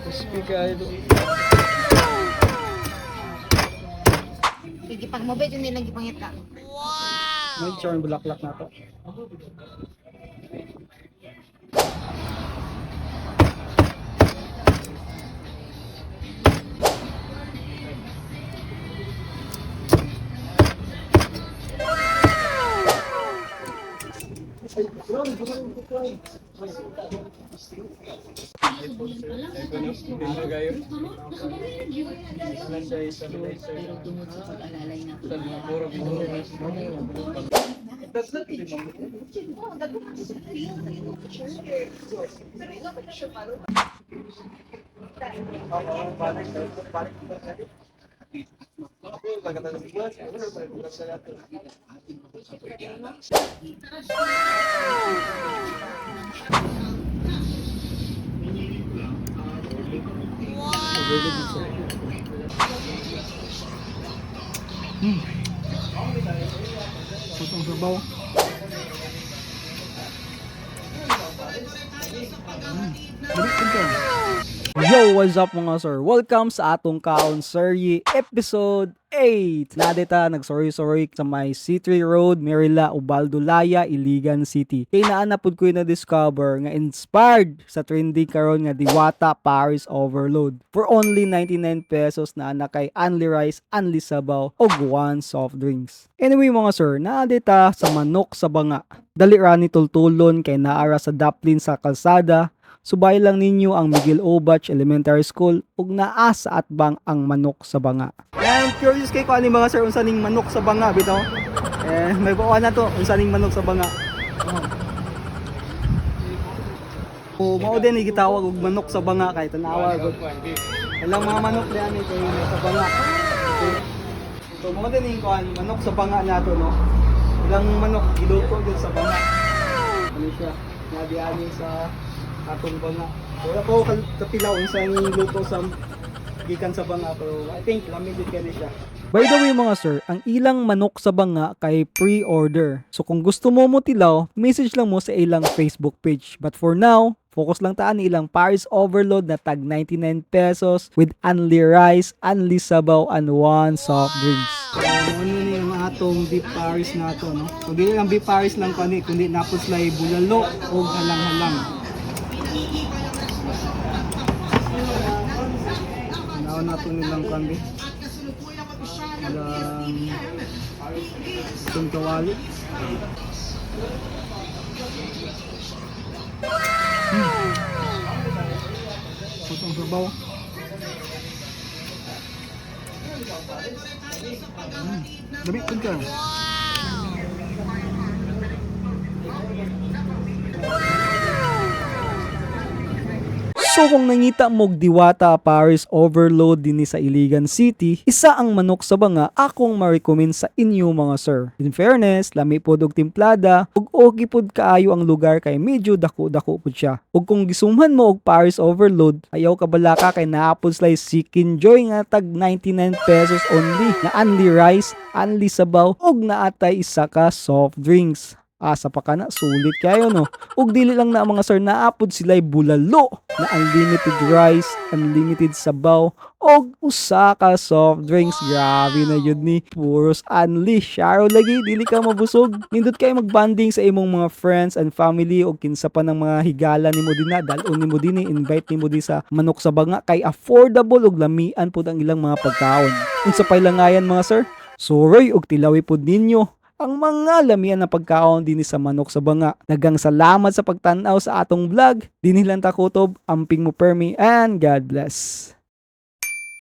Crispy kayo. Sige, pag mobile, yun nilang gipangita. May charm bulaklak na to. Pero tungod sa pag-alalay na. Putong sabaw. Yo, what's up, mga sir? Welcome sa atong Kaon Serye episode 8. Nadita nagsorry-sorry sa may C3 Road, Merila, Ubaldo Laya, Iligan City. Kay naa na pud ko na discover nga inspired sa trending karon nga Diwata Paris Overload. For only 99 pesos naa na kay only rice, only sabaw, og one soft drinks. Anyway, mga sir, naa dita sa Manok sa Banga. Dali ra ni tultulon kay naara sa daplin sa kalsada. Subay lang ninyo ang Miguel Obach Elementary School ug naa sa atbang ang Manok sa Banga. And curious kay ko ani, mga sir, unsa ning Manok sa Banga bitaw. Eh may buwan na to unsa ning Manok sa Banga. Oh. O mao din ni gitawag og Manok sa Banga kay tanawa gud. Ilang mga manok diyan ni kay sa banga. Okay. So mao din ning kuan Manok sa Banga nato, no. Ilang manok giluto gyud sa banga. Ano siya? Nadiani sa atong banga. Wala ko kapilaw unsa ning luto sa gikan sa banga pero I think lami jud kani siya. By the way, mga sir, ang ilang Manok sa Banga kay pre-order. So kung gusto mo mo tilaw, message lang mo sa ilang Facebook page. But for now, focus lang taan ilang Paris Overload na tag 99 pesos with only rice, only sabaw, and one soft drinks. So, ano ni ang atong beef Paris na to, no? So, dili lang beef Paris lang kani, kundi napos lay bulalo o halang-halang. Naon na to nilang kandi. Ilang itong kawali. Putong sabaw. Dami pud ka. So kung nangita mo'g Diwata Paris Overload dinhi sa Iligan City, isa ang Manok sa Banga akong ma-recommend sa inyo, mga sir. In fairness, lami pod og timplada ug okay pod kaayo ang lugar kay medyo dako-dako pod siya. Ug kung gisumhan mo og Paris Overload, ayaw ka balaka kay naa pod sila Chicken Joy nga tag 99 pesos only na only rice, only sabaw ug naatay isa ka soft drinks. Asa pa ka na, sulit kayo, no? Ug dili lang na, mga sir, naa pod sila'y bulalo na unlimited rice, unlimited sabaw, og usa ka soft drinks. Grabe na yun ni. Puros unli. Sharo lagi, dili ka mabusog. Nindot kayo magbanding sa imong mga friends and family o kinsa pa ng mga higala nimo dinha, dalon nimo dinhi, invite nimo di sa Manok sa Banga kay affordable ug lamian pod ang ilang mga pagkaon. Unsa pay langayan, mga sir? Suroy og tilawi pod ninyo ang mga lamian na pagkaon dinhi sa Manok sa Banga. Daghang salamat sa pagtan-aw sa atong vlog. Dinhi lang ta kutob, amping mo permi and God bless.